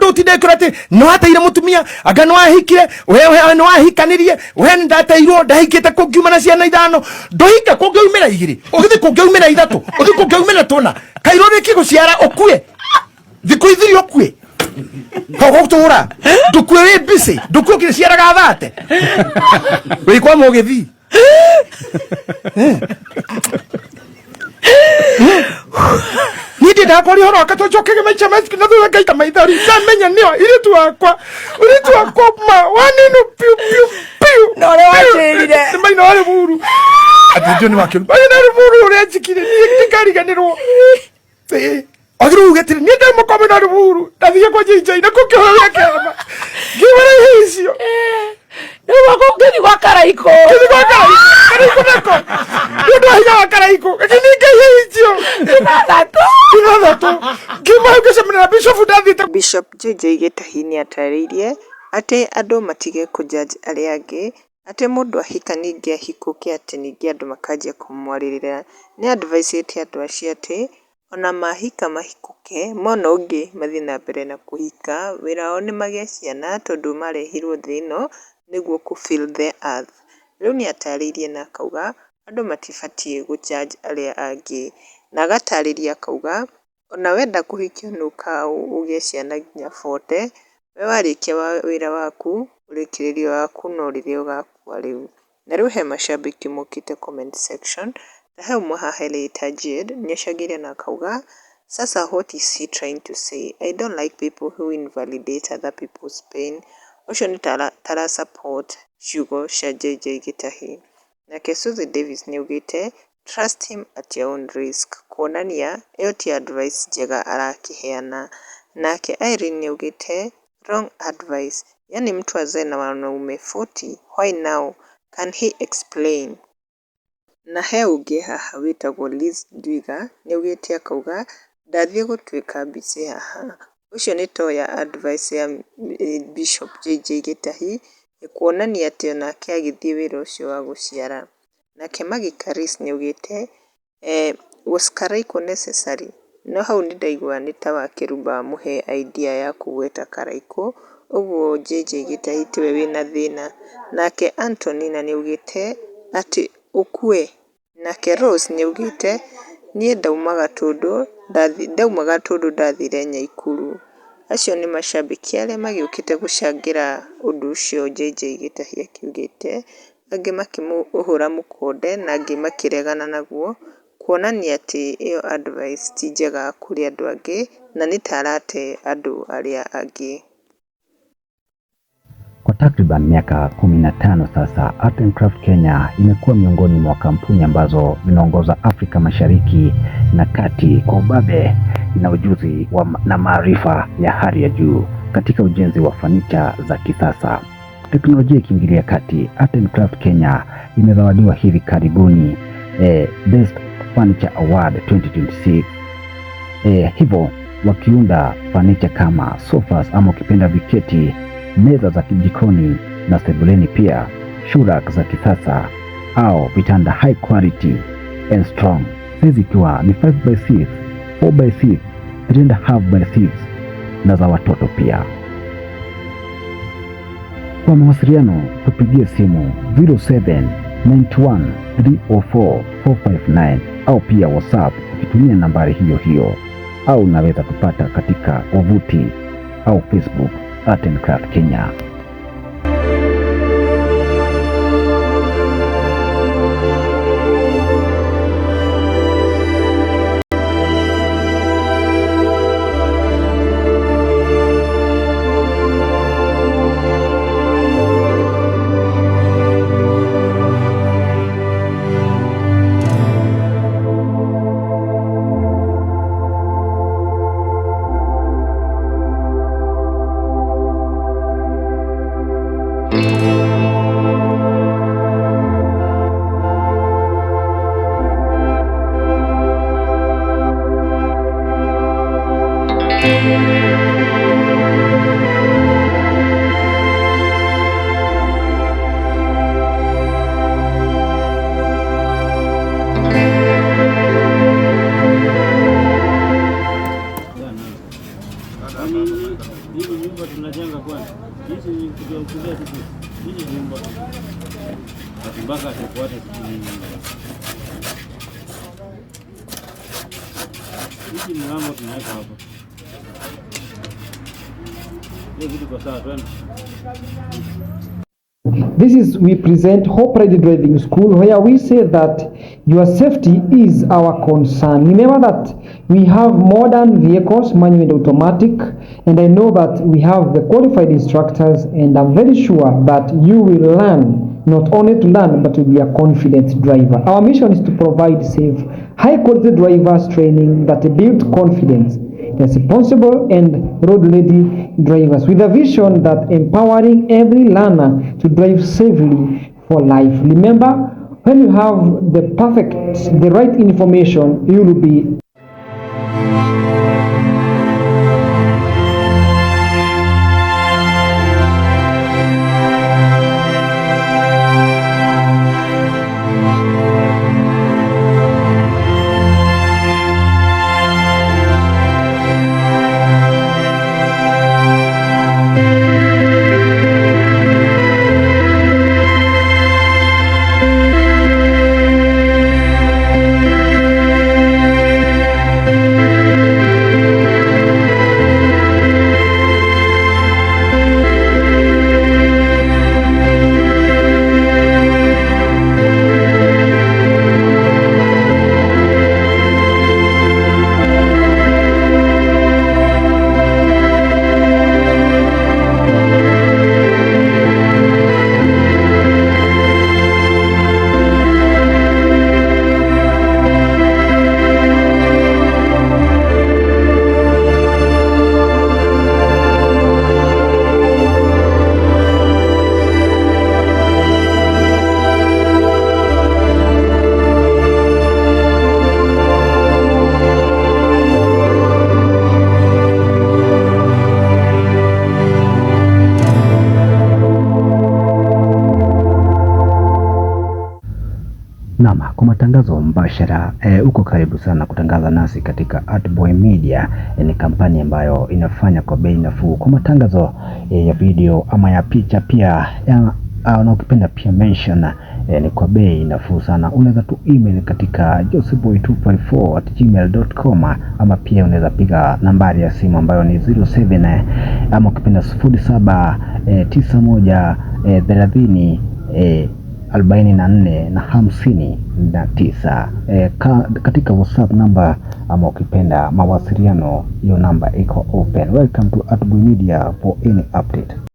Ndũtinde ũkĩra atĩ nĩ wateire mũtumia, anga nĩ wahikire, we nĩ wahikanirie, we nĩ ndateirwo, ndahikĩte kũngiuma na ciana ithano. Ndũhike kũngĩumĩra igĩrĩ, ũgĩthiĩ kũngĩumĩra ithatũ, ũthiĩ kũngĩumĩra tũna. Kairũ rĩkie gũciara ũkue. Thikũ ithiri ũkue. Togũtũra. Ndũkue wĩ busy, ndũkue ũkĩciaraga thate. Wĩ kwa mũgĩthii. Niĩ ndĩndaga kwaria ũhoro wakwa tondũ njokage maica na thutha ngaita maithori ndamenya nĩo iritu wakwa, iritu wakwa ma waninu piu piu piu. Na ũrĩa wanjĩrire. Nĩ maina warĩ mũru atĩ ndio nĩ wakĩru maina warĩ mũru ũrĩa njikire niĩ ndikariganĩrwo. Agĩrĩirwo uge atĩrĩ niĩ ndamũkome na rũmuru ndathiĩ kwa JJ na kũkĩhoro gĩa kĩama ngĩwĩra ihe icio. Rĩu ũngĩthiĩ gwa Karaikũ. Ngĩthiĩ gwa Karaikũ, Karaikũ nako nĩ ũndũ wa hinya wa Karaikũ gĩkĩninga ihe icio ithathatũ. Ithathatũ ngiuma hau ngĩcemania na Bishop ndathiĩte. Bishop JJ Gĩtahi nĩatarĩirie atĩ andũ matige kũ judge arĩa angĩ, atĩ mũndũ ahika ningĩ ahikũke atĩ ningĩ andũ makanjia kũmwarĩrĩra. Nĩ advice ĩte andũ acio atĩ ona mahika mahikũke, mona ũngĩ mathiĩ na mbere na kũhika, wĩra wao nĩ magĩe ciana tondũ marehirwo thĩ ĩno nĩguo kũ fill the earth. Rĩu nĩ atarĩirie na akauga andũ matibatiĩ gũ judge arĩa angĩ. Na agatarĩria akauga ona wenda kũhikio nĩ ũkaga ũgĩe ciana nginya 40, we warĩkia wĩra waku, ũrĩkĩrĩrio waku no rĩrĩa ũgakua rĩu. Na rĩu he macambĩki mokĩte comment section, ta he ũmwe haha erĩte Jade, nĩ acangĩire na akauga, "Sasa what is he trying to say? I don't like people who invalidate other people's pain." Ũcio nĩ ta ara support ciugo cia JJ Gĩtahi. Nake Suzy Davis nĩaugĩte, "Trust him at your own risk" kuonania ĩyo ti advice njega arakĩheana. Nake Irene nĩaugĩte, "Wrong advice, yaani mtu azae na wanaume 40, why now? Can he explain?" Na he ũngĩ haha wĩtagwo Liz Ndwiga nĩaugĩte akauga, "Ndathiĩ gũtuĩka busy haha." Ũcio nĩ toya advice ya Bishop JJ Gĩtahi kuonania atĩ onake agĩthiĩ wĩra ũcio wa gũciara. Nake Maggie Karis nĩaugĩte, "Was Karaikũ necessary?" No hau nĩndaigua nĩ ta Wakĩrumba wamũhe idea ya kũgweta Karaikũ, ũguo JJ Gĩtahi tiwe wĩna thĩna. Nake Antonina nĩaugĩte atĩ ũkue. Nake Rose nĩaugĩte, "Niĩ ndaumaga tondũ ndathire Nyaikuru." Acio nĩ macambĩki arĩa magĩũkĩte gũcangĩra ũndũ ũcio JJ Gĩtahi akiugĩte, angĩ makĩmũhũra mũkonde na angĩ makĩregana naguo, kuonania atĩ ĩyo advice ti njega kũrĩ andũ angĩ na nĩ ta arate andũ arĩa angĩ. Kwa takriban miaka 15 sasa, Art and Craft Kenya imekuwa miongoni mwa kampuni ambazo zinaongoza Afrika Mashariki na Kati kwa ubabe na ujuzi na maarifa ya hali ya juu katika ujenzi wa fanicha za kisasa. Teknolojia ikiingilia kati, Art and Craft Kenya imezawadiwa hivi karibuni Best Furniture Award 2026. Hivyo wakiunda fanicha kama sofas ama ukipenda viketi, meza za kijikoni na sebuleni, pia shoe rack za kisasa au vitanda high quality and strong, size ikiwa ni 5 by 6, 4 by 6, 3.5 by 6 na za watoto pia. Kwa mawasiliano tupigie simu 0791 304 459 au pia WhatsApp ukitumia nambari hiyo hiyo, au unaweza tupata katika wavuti au Facebook Art and Craft Kenya. Hizi nyumba tunajenga kwani? Hizi ni kuja tu. Hizi nyumba. Ati mpaka tufuate sijui nini. Hizi mlango tunaweka hapa. Hiyo vitu kwa sawa, twende. This is we present Hope Ready Driving School, where we say that your safety is our concern. Remember that we have modern vehicles, manual and automatic, and I know that we have the qualified instructors, and I'm very sure that you will learn, not only to learn, but to be a confident driver. Our mission is to provide safe, high quality drivers training that build confidence, responsible and road-ready drivers, with a vision that empowering every learner to drive safely for life. Remember, when you have the right information, you will be Naam, kwa matangazo mbashara uko karibu sana kutangaza nasi katika Artboy Media. Ni kampani ambayo inafanya kwa bei nafuu kwa matangazo ya video ama ya picha pia ya, na ukipenda pia mention ni kwa bei nafuu sana. Unaweza tu email katika joseboy254@gmail.com ama pia unaweza piga nambari ya simu ambayo ni 07 ama ukipenda 07 91 30 44 na 59. Katika WhatsApp namba ama ukipenda mawasiliano, hiyo namba iko open. Welcome to Artboy Media for any update.